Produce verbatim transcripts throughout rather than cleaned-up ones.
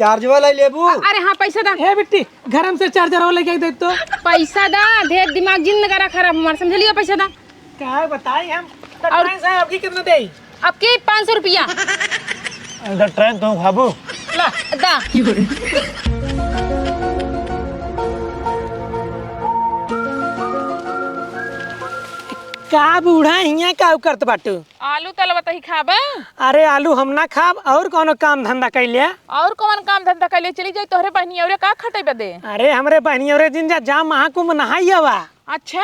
चार्जवा लाई लेबू? अरे हाँ, पैसा दा। हे बिट्टी, घर में से चार्जरवा लेके दे तो। पैसा दा, ढेर दिमाग जिन करा खराब हमार, समझ लियो, पैसा दा। का बताई हम, तो और पैसा आपकी कितना देई? आपकी पाँच सौ रुपया। अंदर ट्रेन तुम खाबू? ला। दा। का बूढ़ा हियाँ का करत बाटू? आलू तलवत ही खाबा? अरे आलू हम ना खाब, और कौनो काम धंधा कैले? और कौन काम धंधा कैले? चली जाई तोहरे बहनी औरे का खटे बदे? अरे हमरे बहनी औरे जिन जा, जा महाकुंभ नहाई आवा। अच्छा,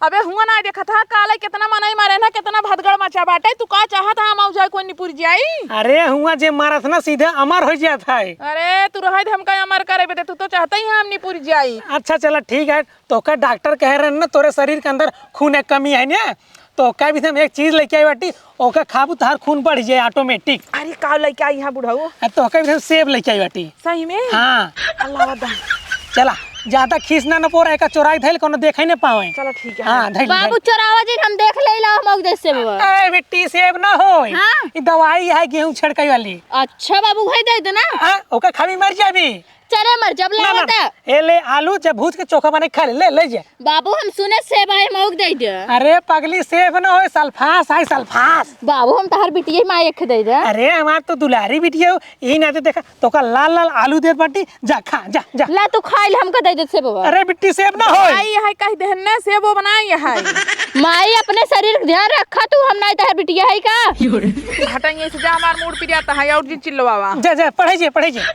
अबे हुआ ना देखत हा, काले कितना मनई मारे ना, कितना भदगड़ मचा बाटे। तू का चाहत हा, हम आऊ जाए कोई निपुर जाई? अरे हुआ जे मारत ना सीधे अमर हो जात है। अरे तू रहे दे, हमका अमर करे बदे, तू तो चाहते ही हम निपुर जाई। अच्छा चला ठीक है, तोका डॉक्टर कहे रहन ना तोरे शरीर के अंदर खून के कमी है ना, तोका भी हम एक चीज लेके आई बाटी, ओका खाबू तहार खून बढ़ जाए automatic। अरे का लेके आई यहाँ बुढ़ऊ? आ, तोका भी हम सेब लेके आई बाटी। सही में? हाँ। अल्लाह वादा। चला, ज्यादा खीस ना न पोरा, एका चोराई धैल कोनो देखे न पावे। चला ठीक है। हाँ, धैल, बाबू धैल। चोरावा जी हम देख ले ला, हम देख से बाबा। ए बेटी सेब ना होय। हाँ। ई दवाई है गेहूं छिड़काई वाली। अच्छा बाबू, वही दे देना। हाँ, ओका खाबी मर जाबी। चले मर जब ना, ना, लागता। ए ले आलू जब भूज के चोखा बने खा ले, ले, ले जा। बाबू हम सुने सेब आए मौक दे दे। अरे पगली सेब ना होय सल्फास आए सल्फास। बाबू हम तहर बिटिया माँ एक दे दे। अरे हमार तो दुलारी बिटिया हो, यही नाते देखा तोका लाल लाल आलू दे बाटी, जा खा जा जा। ला तू खाइल हमका दे दे सेब बाबा। अरे बिट्टी सेब ना होय। आई है कह देहन ना सेब वो बनाई है। माई अपने शरीर के ध्यान रखा तू, हम ना तहर बिटिया है का। हटाइए से जा हमार मूड पिरियाता है और जिन चिल्लवावा। जा जा पढ़े जे पढ़े जे।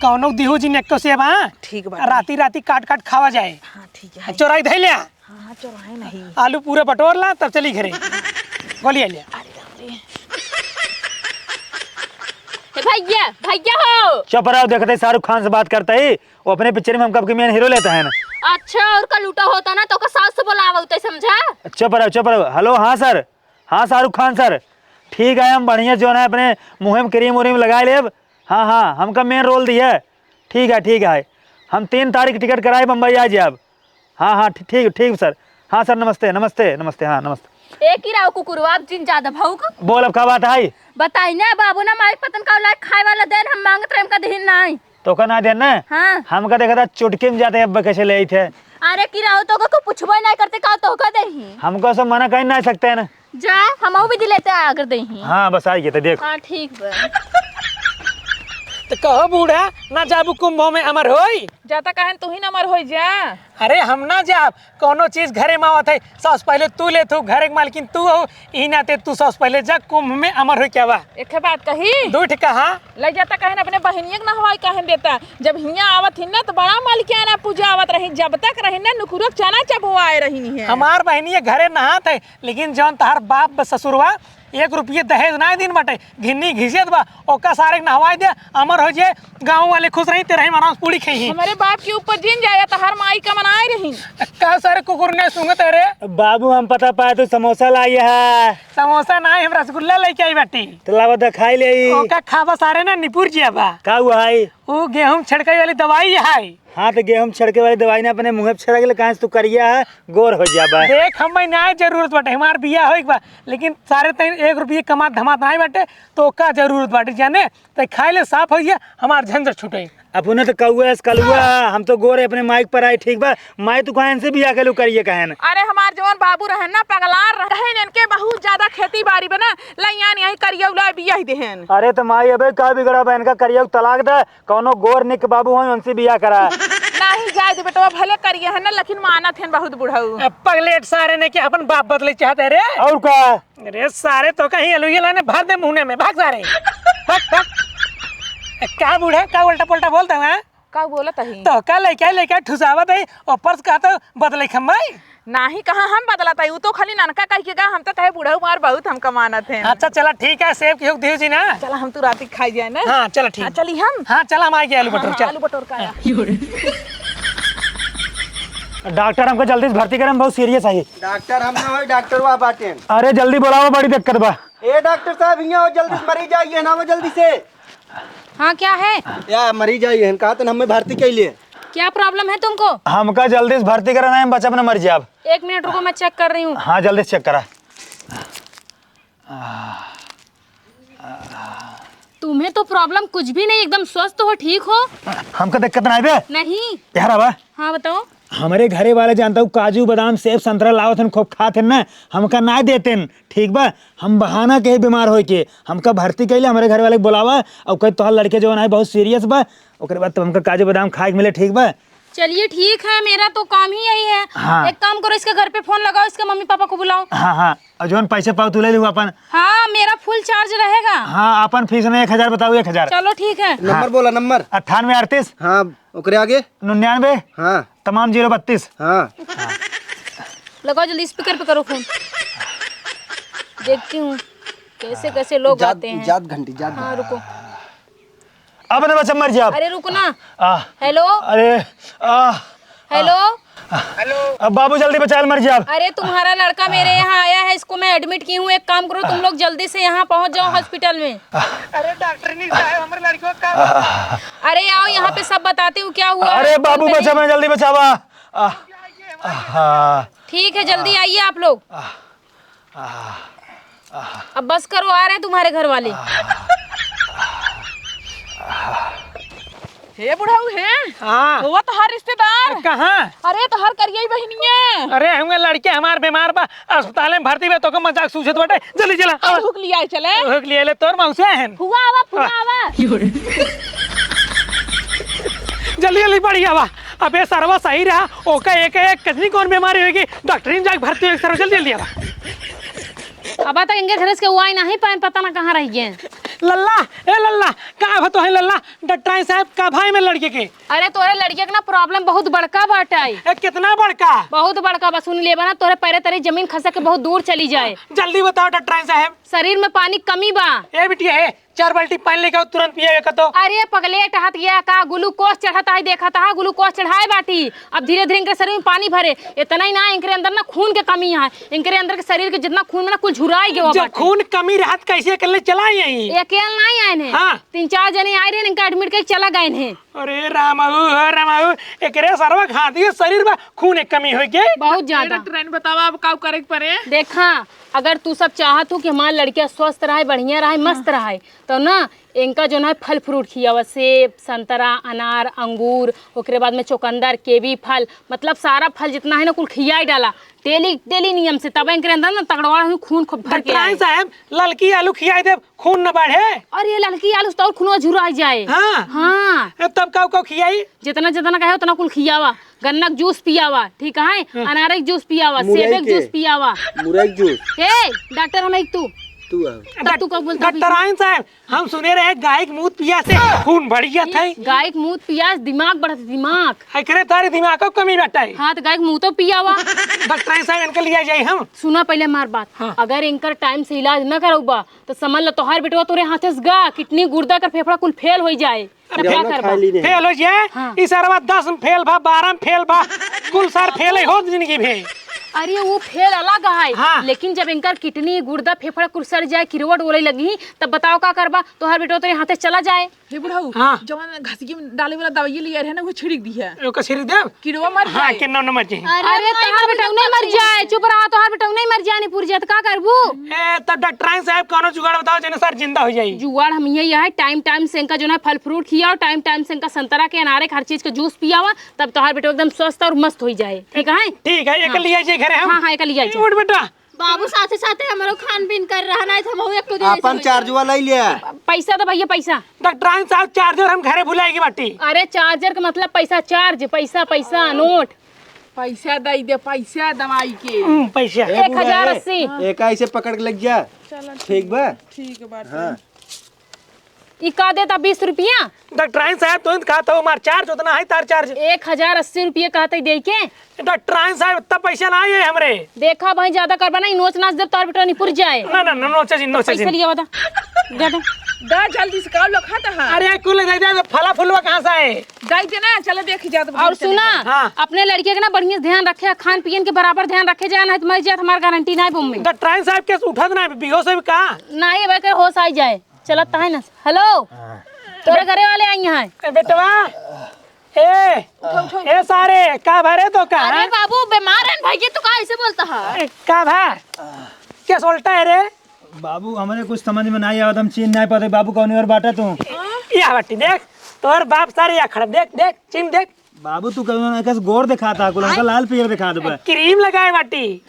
कौनो दिहू जी नेक्को सेब, हाँ? ठीक बा। राती राती काट काट खावा जाए। हाँ, ठीक है। चोराई धैल्या। हाँ, हाँ, चोराए नहीं। आलू पूरा बटोर ला, तब चली घरे। गोली आलिया। अरे बाप रे। ए भैया, भैया हो। चुप रहो, देखते शाहरुख खान से बात करता ही, वो अपने पिक्चर में हमका कब के मेन हीरो लेता है ना। अच्छा, और का लूटा होता ना, तो का सास से बोलावा होता है, समझा? चुप रहो, चुप रहो। हेलो, हाँ सर, हाँ शाहरुख खान सर, ठीक है, हम बढ़िया जो है अपने मुँह में क्रीम व्रीम लगा लेब। हाँ, हाँ, हमका मेन रोल दिया है। ठीक है, ठीक है, हम तीन तारीख टिकट कराए, बम्बई आ जाब। हाँ, हाँ, ठी-, ठीक, ठीक सर। हाँ सर, नमस्ते, नमस्ते, नमस्ते, हाँ, नमस्ते। ए की राव कुकुरवा, अब जिन ज्यादा भौंक। बोल, अब का बात है? बताई ना बाबू ना माई पतन का लायक खाए वाला देन हम मांगत रहे, हमका देहिन नाई। तोका ना देन ना? हाँ। हमका देखा था चुटकी में जाते अब कैसे ले आई थे। अरे की राव तो को पूछबो ना करते का तो का देही। हमको सब मना कर ना सकते हैं ना। जा, हमहू भी दिलेते आगर देही। हाँ, बस आई गए तो देख। हाँ, ठीक बा। तो कहो बूढ़ा, ना जाबू कुंभो में अमर होई? जाता कहन तू ही न अमर होई जा। अरे हम ना जाब, कौनो चीज घरे में आवत है, सबसे पहले तू ले तू, घरे के मालकिन तू हो, ई नाते तू सबसे पहले जा कुंभ में अमर होई क्या बा? एक बात कही। दू ठे कहा। ले जाता कहन अपने बहिनिया के नहवाई कहन देता, जब हियाँ आवत ही ना तो बड़ा मलकियाना पूजा आवत रही, जब तक रही ना नुकुरो चना चबवाए रही है। हमार बहिनिया घरे नहात है, लेकिन जौन तहार बाप बा ससुरवा, एक रुपये दहेज ना दिन बाटे, घिन्नी घिसेत बा, ओका सारे के नहवाई दे, अमर हो जाए, गाँव वाले खुश रही, तेरे ही आराम से पूरी खाई। हमारे बाप के ऊपर जिन जाए, तहार माई का मनाए रही। का सारे कुकुर ने सूंघत है रे? बाबू, हम पता पाए तू समोसा लाई है। समोसा ना, हम रसगुल्ला लेके आई बाटी। तो लावा दिखाई ले। ओका खाबा सारे ना निपुर जिया बा। का हुआ है? वो गेहूं छिड़काई वाली दवाई है। हाँ, तो गेहूं छिड़के वाली दवाई ना अपने मुँह पे छिड़क ले, कहाँ से तू करिया है, गोर हो जाबा। देख, हमें ना जरूरत बाटे, हमार बिया होई बा, लेकिन सारे तैं एक रुपये कमात धमात नाई बाटे, तो का जरूरत बाटे जाने, तै खाए ले साफ हो गया, हमार झंझट छूटे। अपने तो कौआ है, कलुआ, हम तो गोरे अपने माइक पर आए, ठीक बा, माई तू कहाँ इनसे बिया के लू करिए कहेन? अरे हमार जवन बाबू रहन ना, पगलार रहन, इनके बहुत ज्यादा खेती बाड़ी बना, लइयान यही करिया उला बिया ही देहन। अरे तो माई अबे का बिगड़ा बा, इनका करिया तलाक दे, कौनो गोर निक बाबू हों, उनसे बियाह करा। नाही जाए दे बेटवा, भले करिया है ना, लेकिन मानत है बहुत बुढ़ऊ। अब पगलेट सारे ने के अपन बाप बदले चाहते रे। और का? अरे सारे तो कहीं अलुए लाने भर दे मुंह में, भाग सारे। भाग, भाग। का बूढ़ा, का उल्टा पुल्टा बोलता है? का बोलत ही? तो का लेके, लेके ठुसावत है, ऊपर से कहता बदले खम्माई। नाही कहा हम बदलत है, उ तो खाली ननका कह के गा, हम तो कहे बूढ़ा मार बहुत हमका मानत है। अच्छा चला ठीक है, सेब की हुक दीजिए ना। चला हम तू राती खाई जाए ना। हाँ चला ठीक। हाँ, चली हम। हाँ चला हम आए गए आलू हाँ, बटर, हाँ, चल। आलू बटर का आया। डॉक्टर हमको जल्दी से भर्ती करें, हम बहुत सीरियस है। डॉक्टर हम ना होई, डॉक्टर वह बाटे। अरे जल्दी बुलाओ, बड़ी दिक्कत बा। ए डॉक्टर साहब, हियाँ हो, जल्दी से मरीज आइए ना, वो जल्दी से। हाँ, क्या है? या मरीज आई है, कहा तन हमें भर्ती के लिए। क्या प्रॉब्लम है तुमको? हमका जल्दी से भर्ती कराना है, हम बच्चा अपना मर जाब। एक मिनट रुको, मैं चेक कर रही हूँ। हाँ, जल्दी से चेक करा। आ, आ, तुम्हें तो problem कुछ भी नहीं, एकदम स्वस्थ हो, ठीक हो। हमका दिक्कत ना आवे। नहीं। यार आवा। हाँ, बताओ। हमरे घरे वाले जानता हूँ, काजू, बादाम, सेब, संतरा लावत हन, खूब खात हन ना, हमका ना देते हन, ठीक बा? हम बहाना के ही बीमार होए के, हमका भर्ती कइले, हमरे घरे वाले के बुलावा, और कहे, "तोहार लड़के जवन है बहुत serious बा, ओकरे बाद तब हमका काजू, बादाम खाए के मिले, ठीक बा?" चलिए, ठीक है, मेरा तो काम ही यही है। हाँ। एक काम करो, इसके घर पे फोन लगाओ, इसके मम्मी पापा को बुलाओ। हाँ, हाँ, और जवन पैसे पाओ, तू ले लियो अपन। हाँ, मेरा full charge रहेगा। हाँ, अपन फीस में एक हजार बताओ, एक हजार। चलो, ठीक है। नंबर हाँ। बोला, नंबर। अट्ठानवे अड़तीस। हाँ, ओकरे आगे? निन्यानवे। हाँ। तमाम ज़ीरो बत्तीस। हाँ। लगाओ जल्दी, speaker पे करो फोन। देखती हूँ कैसे कैसे लोग जात, आते हैं। जात घंटी, जात हाँ, घंटी। रुको। अब ना बच्चा मर जाब। अरे रुको ना। आ, Hello। अरे, आ, Hello। आ, अब बाबू जल्दी बचाल, मर जाब। अरे तुम्हारा लड़का मेरे यहाँ आया है, इसको मैं admit की हूँ। एक काम करो, तुम लोग जल्दी से यहाँ पहुँच जाओ hospital में। अरे डॉक्टरनी साहब, हमरे लड़कियों का अरे आओ यहाँ पे, सब बताती हूँ क्या हुआ है, अरे फोन बाबू पे बचा, नहीं। मैं जल्दी बचावा। आ, आ, हाँ। ठीक है, जल्दी आइए आप लोग। अब बस करो, आ रहे हैं तुम्हारे घर वाले। हे बुढ़ऊ, हे। हाँ। हुआ तोहार रिश्तेदार? कहाँ? अरे तोहार करियई बहिनिया। अरे हुए लड़के हमार बीमार बा, अस्पताल में भर्ती बा, तोके मजाक सूझत बाटे। जल्दी चला। अरे हुक लिया चले। हुक लिया ले, तोर मौसे हन। फुआ आवा, फुआ आवा। जल्दी जल्दी बढ़िया बा। अबे सरवा सही रहा, ओका एक एक कजनी कौन बीमारी होगी, डॉक्टरी में जाके भर्ती होगी सरवा, जल्दी जल्दी आवा। अब तक इनके घर से केहू आई नाही पाएन, पता ना कहाँ रह गए। लल्ला, ए लल्ला, का भा तो है लल्ला? डॉक्टराइन साहब का भाई में लड़के के? अरे तोरे लड़के के ना problem बहुत बड़का बाटे। ए, कितना बड़का? बहुत बड़का बा, सुन लेबा ना, तोरे पैरे तरी जमीन खसक के बहुत दूर चली जाए। जल्दी बताओ डॉक्टराइन साहब। शरीर में पानी कमी बा। ए बिटिया, ए, चार बाल्टी पानी लेके आओ, तुरंत पिया एक तो। अरे पगलेट हाथ गया का, ग्लूकोज चढ़त है, देखत है, ग्लूकोज चढ़ाए बाटी। अब धीरे धीरे इनके शरीर में पानी भरे, इतना ही ना, इनके अंदर ना खून के कमी है, इनके अंदर के शरीर के जितना खून में ना कुल झुराई गयो जब बाटे। खून कमी रहत कैसे कर ले चला यही? अकेल नहीं आए हैं, हाँ। तीन चार जने आए रहे, इनका admit करके चला गए हैं। अरे रामाऊ, हो रामाऊ, एकरे सरवा घातिए शरीर बा, खून एक कमी होई के। बहुत ज्यादा। डॉक्टर बतावा अब का करे के पड़े? देखा, अगर तू सब चाहत हो कि हमार लड़किया स्वस्थ रहे, बढ़िया रहे, मस्त रहे, तो ना इनका जो ना फल फ्रूट खियावा, सेब, संतरा, अनार, अंगूर, ओकरे बाद में चुकंदर, केवी फल, मतलब सारा फल जितना है ना कुल खियाई डाला डेली, डेली नियम से, तब इनके अंदर ना तगड़वा हुई, खून खूब भर के डॉक्टराइन आए। साहब, ललकी आलू खियाई देब, खून न बढ़े। और ये ललकी आलू से तो और खूनवा झुराई जाए। हाँ। हाँ। ए, तब काऊ काऊ खियाई? जितना जितना कहे उतना कुल खियावा, गन्ना के जूस पियावा, ठीक है, हाँ। अनारे के जूस पियावा, मुरई सेबे के के। जूस पियावा। मुरई के जूस। ए, डॉक्टर हम एक तू। तू आ। तब तू कब बोलता डॉक्टराइन साहब, हम सुने रहे गाय के मूत पिया से खून बढ़िया था। गाय के मूत पिया से दिमाग बढ़त, दिमाग। एकरे तारे दिमाग को कमी बाटे। हाँ, तो गाय के मूतो पियावा। डॉक्टराइन साहब इनके लिया जाई हम। सुना पहले हमार बात। हाँ। अगर इनकर टाइम से इलाज न करौबा, तो समझ लो तोहार बेटवा तोरे हाथे से गा, किडनी, गुर्दा कर फेफड़ा कुल फेल होई जाए। अब फेल, फेल हो जाए, हाँ। ई सरवा दस में फेल बा, बारह में फेल बा, कुल सार फेल ही होत जिंदगी भे। अरे वो फेल अलग है, हाँ। लेकिन जब इनकर किडनी, गुर्दा, फेफड़ा कुल सड़ जाए, किरवट बोले लगी, तब बताओ का करबा? तोहार बेटवा तोरे हाथे चला जाए। हे बुढ़ऊ, हाँ। जवन घसिया में डाले वाला दवाई लिया रहे ना, वो छिड़क दी है। ओका छिड़क देब? किड़वा मर हाँ, जाए। किन्नौ न मर जाए। अरे, अरे, तोहार बेटवा नहीं मर जाए, चुप रहा, तोहार बेटवा नहीं मर जाए, नहीं पुर जाए, तो का करबू? ए, तब डॉक्टराइन साहब कौनो जुगाड़ बताओ, जेने सर जिंदा हो जाई। जुगाड़ हम यही है, टाइम टाइम से इनका जो ना फल फ्रूट खियाओ, टाइम टाइम से इनका संतरा के, अनारे के, हर चीज के जूस पियावा, तब तोहार बेटवा एकदम स्वस्थ और मस्त हो जाए, ठीक है? ठीक है, एक हाँ। लिया जाए घरे हम। हाँ, हाँ, एक लिया जाए। उठ बेटा। बाबू, साथे साथे हमरो खान पीन कर रहा, नहीं तो हम एको दिन अपन ऐसे चार्जवा ले लिया। पैसा दे भैया, पैसा। डॉक्टराइन साहब, चार्जर हम घरे भुलाएगी बाटी। अरे, चार्जर का मतलब पैसा, चार्ज, पैसा, पैसा, नोट। पैसा दे दे, पैसा दवाई के। हम्म, पैसा। ए, एक हजार अस्सी। बुढ़ा, ए, एका ऐसे पकड़ के लग जा। चलो, ठीक बा? ठीक बात हाँ। है। ई का देता, बीस रुपया? डॉक्टराइन साहब, तू कहा था हमार चार्ज उतना है, तार चार्ज। एक हजार अस्सी रुपया कहते दे के। डॉक्टराइन साहब, इतना पैसा ना आए हमरे। देखा भाई, ज्यादा करबा ना, ई नोच नाच देब, तोर बेटा निपुर जाए। ना, ना, ना, नोचे जी, नोचे पैसा जी। लिया बता। दे दे। दा जल्दी से, का लोग खाता है? अरे, कुल दे दे, फला फुलवा कहाँ से आए? दे दे ना, चलो देखी जात और सुना, हाँ। अपने लड़के के ना बढ़िया से ध्यान रखे, खान पियन के बराबर ध्यान रखे जाए, ना तो मर जाए, हमार गारंटी ना है बम्बई। डॉक्टराइन साहब के उठत ना, बेहोश है का? ना, ये भाई के होश आ जाए। चलत है ना। हेलो, हाँ। तोरे घरे वाले आई हैं। ए, बेटवा, ए, उठो, उठो। ए सारे, का भरे तो का? अरे बाबू, बीमार है भैया, तू का ऐसे बोलता है? ए, का भा? क्या सोल्टा है रे? बाबू, हमरे कुछ समझ में नाहीं आवत, हम चीन नाहीं पाते। बाबू, कौनी ओर बाटा तू? या बाटी देख, तोर बाप सारे या खड़ा, देख, देख, चीन देख। बाबू, तू कौनो ना कस गोर दिखाता, कुल हमका लाल पीयर दिखा देबे। क्रीम लगाए बाटी।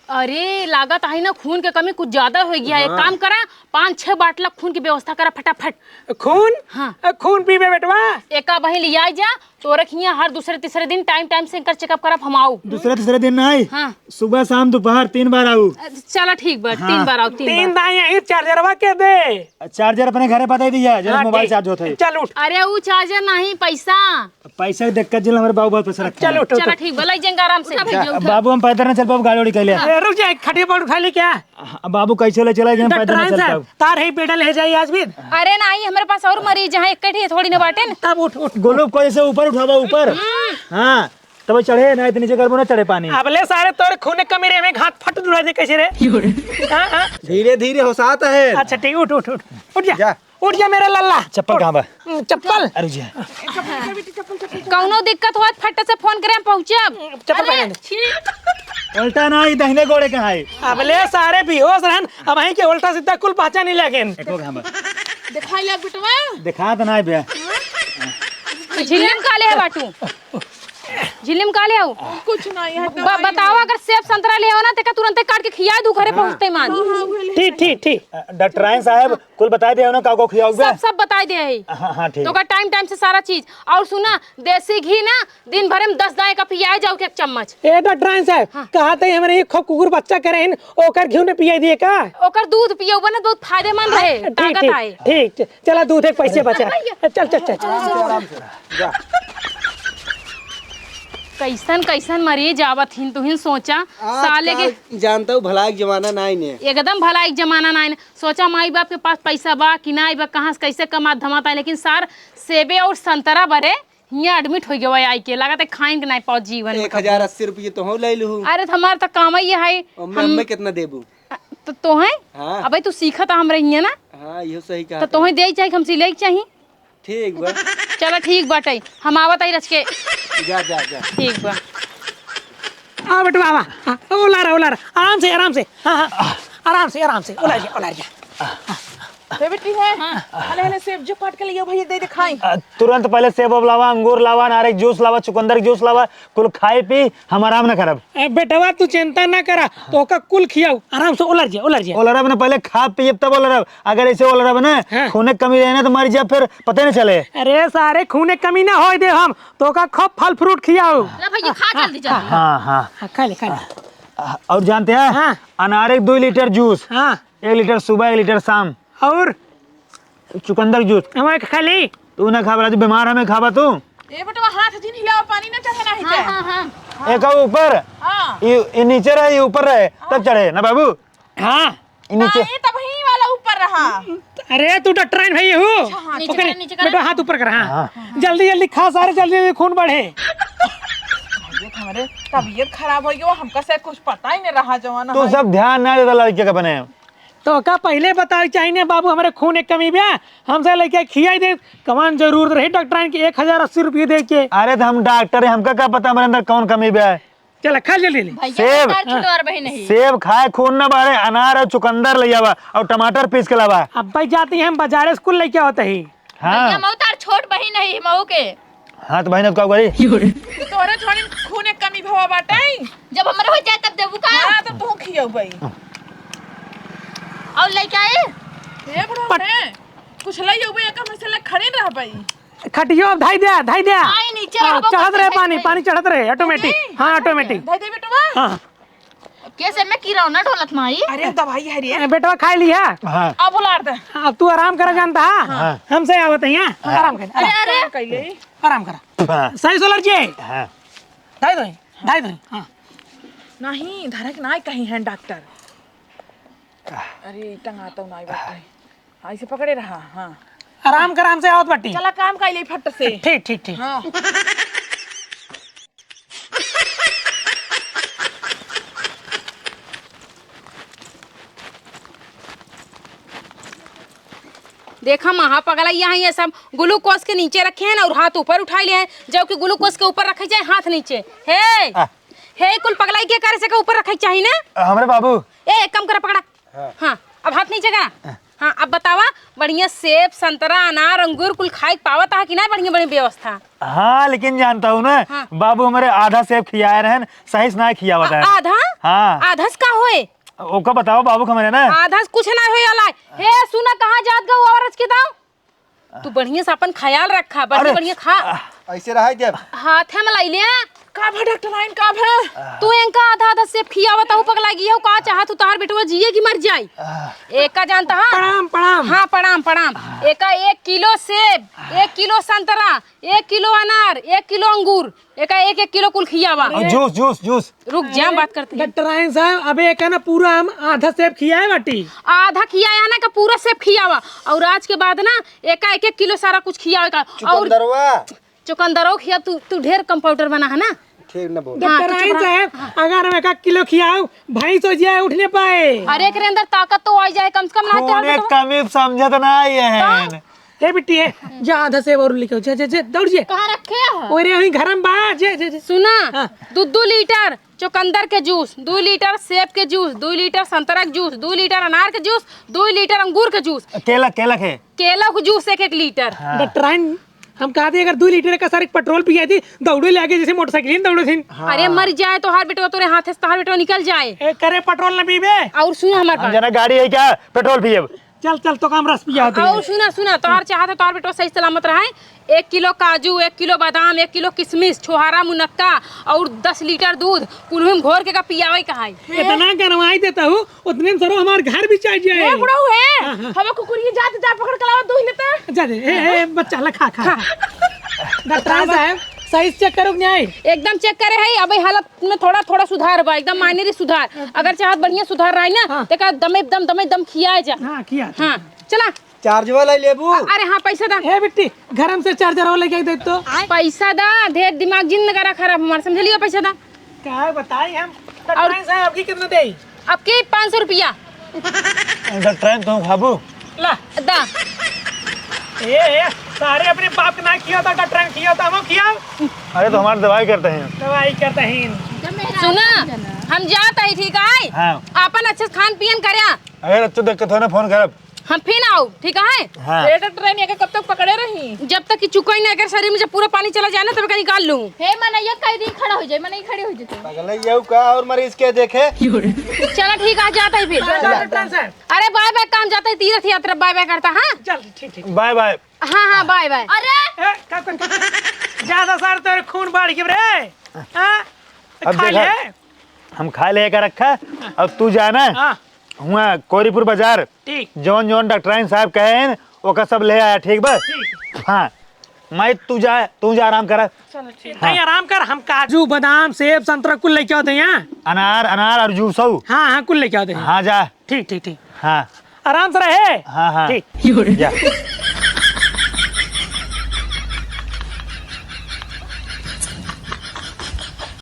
अरे, लागत है ना, खून के कमी कुछ ज्यादा हो गया है। एक हाँ। काम करा, पाँच छह बाटला खून की व्यवस्था करा फटाफट। खून? हाँ। अ, खून पीबे बेटवा? एका बहिन लिया जा, तोरे हियाँ हर दूसरे तीसरे दिन टाइम टाइम से इनकर चेकअप करब हम आऊ। दूसरे तीसरे दिन नहीं, हाँ। सुबह शाम दोपहर तीन बार आऊ। अ, चला ठीक बा, हाँ। तीन बार आऊ, तीन तीन बार। दाई यही चार्जरवा के दे। चार्जर अपने घरे पता ही दिया, जरा हाँ, मोबाइल ठीक। चार्ज होत है। चल उठ। अरे ऊ चार्जर नहीं, पैसा। पैसा के दिक्कत जिला हमारे बाबू बहुत पैसा रखे चल हैं। उठ, उठ, चला उठ। ठीक बा, लई जाएंगे आराम से। उठा भैया, उठा। बाबू हम पैदल ना चल पाबू, गाड़ी वाड़ी कैले। ए, रुक जा, खटिया पर उठा ले क्या? हाँ, बाबू कैसे ले चला जाए, पैदल ना डॉक्टर चल साहब, पाबू। तार है पेडल है जाई आज भी। अरे नहीं, हमारे पास और मरीज हैं, एक कटिए थोड़ी ना बाटेन। तब उठ, उठ। गोलू को जैसे ऊपर उठावा, ऊपर। हाँ, तब चढ़े ना, इतनी जगह ना चढ़े पानी। अबले सारे तोरे खून कमी रे, में घात फट दुला दे कैसे रे? हाँ, हाँ। धीरे धीरे हो साथ है। अच्छा ठीक, उठ, उठ, उठ, उठ जा। जा। उठ जा मेरा लल्ला। चप्पल उठ। कहाँ बा? हम्म, चप्पल। अरे जी। कौनो दिक्कत होत फट से फोन करे, हम पहुँचब। चप्पल अरे, पहन ले। छी। उल्टा ना, ई दहिने गोड़े के है। अबले सारे बेहोश रहन, अब वहीं के उल्टा सीधा कुल पहचान ही लगेन। एको कहाँ बा? दिखाई लग बेटवा। दिखा तो ना बे। झिल्ली में का ले है बाटू? झिल्ली में का ले आओ? कुछ ना, यहाँ ब-, बताओ, अगर सेब संतरा ले हो ना, तेका तुरंते काट के खिया दू, घरे पहुँचते मान। हाँ, हाँ, उहे ले। ठीक, ठीक, ठीक। अ, डॉक्टराइन साहब, कुल बताई दे ना, का को खियाओगे? सब, सब बताई दे है। हाँ, हाँ, ठीक। तो का टाइम, टाइम से सारा चीज। और सुना, देसी घी ना, दिन भर में दस दाएं का पियाए जाओ के एक चम्मच। ए डॉक्टराइन साहब, हाँ। कहा थे हमरे एक खो कुकुर बच्चा करे हैं, ओकर घी ने पियाई दिए का? ओकर दूध पियो बने, बहुत फायदेमंद रहे, हाँ, ठीक, ताकत ठीक, आए। ठीक, चला दूध एक पैसे बचा। चल, चल, चल, चल। जा। कैसन कैसन मरीज आवत हिन, तुहिन सोचा। साले के आजकल जानता हूँ, भलाई के जमाना नाई ने। एकदम भलाई के जमाना नाई ने। सोचा माई बाप के पास पैसा बा कि नाई बा, कहाँ से कैसे कमात धमात आए, लेकिन सार सेबे और संतरा बरे हियाँ एडमिट हो गया आई के, लागत है खाइन के नाई पाओ जीवन में एक हजार अस्सी रुपये तो हो ले लूँ। अरे तो हमार तो काम ही है। और मैं, हम मैं कितना देबू? तो तोहे? हाँ। अबे तू सीखा था हमरे हियाँ ना। हाँ, यो सही कहा तो तोहे दे चाही, हम सिले के चाही। ठीक बा। चला ठीक बाटे, हम आवत आई रच के। जा, जा, जा। ठीक बा। आ बेटवा, आवा। हाँ, ओला रहा, ओला रहा। आराम से, आराम से। हाँ, हाँ। आराम से, आराम से। ओला जा, ओला जा। हे बेटी है। हाँ। हले, हले सेब जो काट के लियो भैया, दे दे खाई। अ, तुरंत पहले सेब अब लावा, अंगूर लावा, नारे के जूस लावा, चुकंदर के जूस लावा, कुल खाई पी, हम आराम न करब। ए, बेटवा, तू चिंता ना करा, तोका कुल खियाऊ, आराम से ओलर जे, ओलर जे। ओलरब ना, पहले खा पियब तब ओलरब। अगर ऐसे ओलरब ना, हाँ। खूने कमी रहे ना, तो मर जाब, फिर पते न चले। अरे सारे, खूने कमी ना होए दे हम, तोका खूब फल फ्रूट खियाऊ। ला भैया, खा जल्दी, जल्दी। हाँ, हाँ। हाँ, खा ले, खा ले। आ, और जानते हैं? हाँ। अनारे के दो लीटर जूस, हाँ। एक लीटर सुबह, एक लीटर शाम। और? चुकंदर जूस। हमारे खा ले। तू ना खाबा, राजू, बीमार हमें खाबा तू। ए बेटवा, हाथ जिन हिलाओ, पानी ना चढ़े ना हाँ, हिचे। हाँ, हाँ। एक ऊपर, हाँ। ये, ये नीचे रहे, ये ऊपर रहे, तब चढ़े ना बाबू। हाँ। ये नीचे। ना, ये तब ही वाला ऊपर रहा। अरे, तू डॉक्टराइन भाई हो। अच्छा, हाँ, नीचे ओके, कर, नीचे कर। बेटा, हाथ ऊपर कर, हाँ। हाँ। जल्दी, जल्दी खा सारे, जल्दी, जल्दी खून बढ़े। भैया, हमारे तबीयत खराब हो गई, हमका से कुछ पता ही नहीं रहा, जवान तू है। सब ध्यान ना देता लड़के का बने। तो का पहले बतावे चाहिए ना बाबू, हमरे खून एक कमी बा, हमसे लइके खियाई दे। कमान जरूरत रही डॉक्टराइन के एक हजार अस्सी रुपये दे के। अरे तो हम डॉक्टर है, हमका का पता हमरे अंदर कौन कमी बा? चला खा ले, ले, ले। भैया, सेब। तार छोटवार बहिन है। सेब खाए खून ना बढ़े, अनार और चुकंदर ले आवा और टमाटर पीस के लावा। अब भाई जाती है हम बाजारे से कुल लेके आवत ही। हाँ। भैया, मऊ तार छोट बहिन है मऊ के। हाँ, तो बहिन, अब का करी? तोरे थोड़ी खून एक कमी भवा बाटे। जब हमरे हो जाए, तब देबू का? हाँ, तो तू खियौबई। और लेके आए? हे बुढ़ऊ, पट- हे, कुछ ले अउबे, एक हम ऐसे ले खड़े रहबई। खटियो अब धाई दे, धाई दे। आई, नीचे हाँ, रहबो, चढ़त रहे पानी, पानी चढ़त रहे, ऑटोमेटिक। नहीं, हाँ, ऑटोमेटिक। धाई दे बेटवा। हाँ। कैसे में किरौना ढोलत माई? अरे, दवाई है रे। ए, बेटवा खाई लिया। हाँ। अब उलार दे। अब तू आराम करा जानता है? हाँ। हमसे आवत है यहाँ। हाँ। आराम कर। अरे, अरे। कैले? आराम करा। हाँ। सही से उलर जे। हाँ। धाई दो, धाई दो। हाँ। नहीं, धरक ना कहीं है डॉक्टर। अरे, टंगा तो ना बाटे। हाँ, इसे पकड़े रहा, हाँ। आराम कर, आराम से आवत बाटी। चला काम कर ले फट से। ठीक, ठीक, ठीक। हाँ। देखा महा पगलैया है, ये सब ग्लूकोज के नीचे रखे हैं ना और हाथ ऊपर उठाए ले हैं, जबकि ग्लूकोज के ऊपर रखे जाए हाथ नीचे। हे, आ। हे, कुल पगलाई के करे से के ऊपर रखे चाहिए ना? हमरे बाबू। ए, एक काम करा, पकड़ा। हाँ। हाँ, अब हाथ नीचे करा। हाँ, अब बतावा, बढ़िया सेब, संतरा, अनार, अंगूर कुल खाए के पावत है कि ना? बढ़िया, बढ़िया व्यवस्था। हाँ, लेकिन जानता हूँ ना, हाँ। बाबू हमारे आधा सेब खियाए रहन, सही से ना खियावत आ-, है। आधा? हाँ। आधा से का होए? ओका बताओ बाबू के हमारे ना। आधा से कुछ ना होए वाला है। हे, सुना, कहाँ जात गऊ औरत के दाव? तू बढ़िया से अपन ख्याल रखा, बढ़िया, अरे, बढ़िया खा। ऐसे रहा जब। हाथ है मलाई ले। का भा डॉक्टराइन, का भा? तू इनका आधा आधा सेब खियावत हऊ, पगला गई हो, का चाहत हऊ, तोहार बेटवा जिए कि मर जाई? एका जानता, हाँ? प्रणाम, प्रणाम। हाँ, प्रणाम, प्रणाम। एका एक किलो सेब, एक किलो संतरा, एक किलो अनार, एक किलो अंगूर, एका एक एक किलो कुल खियावा। और जूस, जूस, जूस। रुक जा, बात करते हैं। डॉक्टराइन साहब, अबे एका ना पूरा हम आधा सेब खियाए बाटी। आधा खियाया ना, का पूरा सेब खियावा। और आज के बाद ना एका एक एक किलो सारा कुछ खियावे का। और चुकंदरवा। चुकंदरो खिया, तू, तू ढेर कंपाउंडर बना है ना। ठीक ना बोल। हाँ, तो डॉक्टराइन साहब, हाँ। अगर हम एक किलो खियाओ, भैंस हो जाए, उठ नहीं पाए। अरे, एकरे अंदर ताकत तो आ जाए, कम से कम ना खून तो एक कमी समझत ना ये है। तो? हे बिट्टी, हे, जा आधा सेब और लेके आओ, जा, जा, जा, दौड़ जे। कहाँ रखे हो? ओरे वहीं घर में बा, जे, जे, जे। सुना, हाँ। दू दू लीटर चुकंदर के जूस, दू लीटर सेब के जूस, दू लीटर संतरा के जूस, दू लीटर अनार के जूस, दू लीटर अंगूर के जूस। केला, केला के? केला के जूस एक एक लीटर। हाँ। डॉक्टराइन, हम कहते अगर दू लीटर का सारे पेट्रोल पिया थी, दौड़े लागे जैसे मोटरसाइकिल ही दौड़े थी। हाँ। अरे मर जाए तोहार बेटवा, तोरे हाथे से तोहार बेटवा निकल जाए। ए, करे पेट्रोल न पीबे। और सुनो हमार हम बात। जना गाड़ी है क्या, पेट्रोल पिए? चल, चल, तो काम रस पिया होते और हैं। सुना, सुना, तोहार चाहत है तोहार बेटवा सही सलामत रहे। एक किलो काजू, एक किलो बादाम, एक किलो किशमिश, छोहारा, मुनक्का और दस लीटर दूध, कुल्हुम घोर के का पियावे कहाई। इतना गरमाई देता हूँ, उतने में सरो हमार घर भी चढ़ जाए। ए, बुढ़ऊ है, हाँ, हाँ। हमें कुकुर ये जात जा पकड़ के लावा, दूध लेता। जा दे, ए, ए, बच्चा ला खा, खा। हाँ। डॉक्टर साहब, सही से चेक करो कि नहीं? एकदम चेक करे है, अबे हालत में थोड़ा, थोड़ा सुधार बा, एकदम मायने रे सुधार। अगर चाहत बढ़िया सुधार रही ना, हाँ। तो का दमे दम, दमे दम खियाए जा। हाँ, खिया। हाँ, चला। चार्जवा लाई लेबू? अ-, अरे हाँ, पैसा दा। हे बिट्टी, घर में से चार्जर वाला लेके दे तो। पैसा दा, ढेर दिमाग जिन लगा रहा खराब हमार, समझ लियो, पैसा दा। का बताई हम? और डॉक्टर साहब, आपकी कितना देई? आपकी पाँच सौ रुपया। डॉक्टर, तुम खाबू? ला। दा। ए, ए, सारे अपने बाप के ना किया था, डॉक्टर किया था, हम किया। अरे, तो हमारी दवाई करते हैं। दवाई करते हैं। सुना, हम जात है, ठीक है? हाँ। आपन अच्छे से खान पियन करया। अरे, अच्छे देख के थोड़ा फोन करब। हम फिर आऊ, ठीक है? हाँ। ए डॉक्टर, एका कब तक पकड़े रही? जब तक कि चुकोई ना, अगर शरीर में जब पूरा पानी चला जाए ना, तब एका निकाल लूँ। हे मनैया, कह दी, खड़ा हो जाए, मनैया खड़ी हो जाए। पगला ये का और मरीज के देखे? चला, ठीक है, जाता है फिर। चला, डॉक्टर साहब। अरे, बाय बाय, काम जाता है, तीर्थ यात्रा बाय बाय करता, हाँ? चल, ठीक, ठीक। Bye bye. हाँ, हाँ, बाय बाय। अरे! ए, का, का, का? ज्यादा सार तोरे खून बढ़ गया रे। हाँ? अब खा देखा, ले। हम खा ले का रखा, अब तू जाना। हाँ। हुआ कोरीपुर बाजार, ठीक। जौन जौन डॉक्टराइन साहब कहे हैं, ओका सब ले आया, ठीक बा? ठीक। हाँ, मैं तू जा, तू जा आराम करा। चलो, ठीक। हाँ। नहीं, आराम कर, हम काजू, बादाम, सेब, संतरा कुल लेके आते हैं यहाँ। अनार, अनार और जूसऊ। हाँ, हाँ, कुल लेके आते हैं। हाँ, जा। ठीक, ठीक, ठीक। हाँ। आराम से रहे। हाँ, हाँ। ठीक। जा।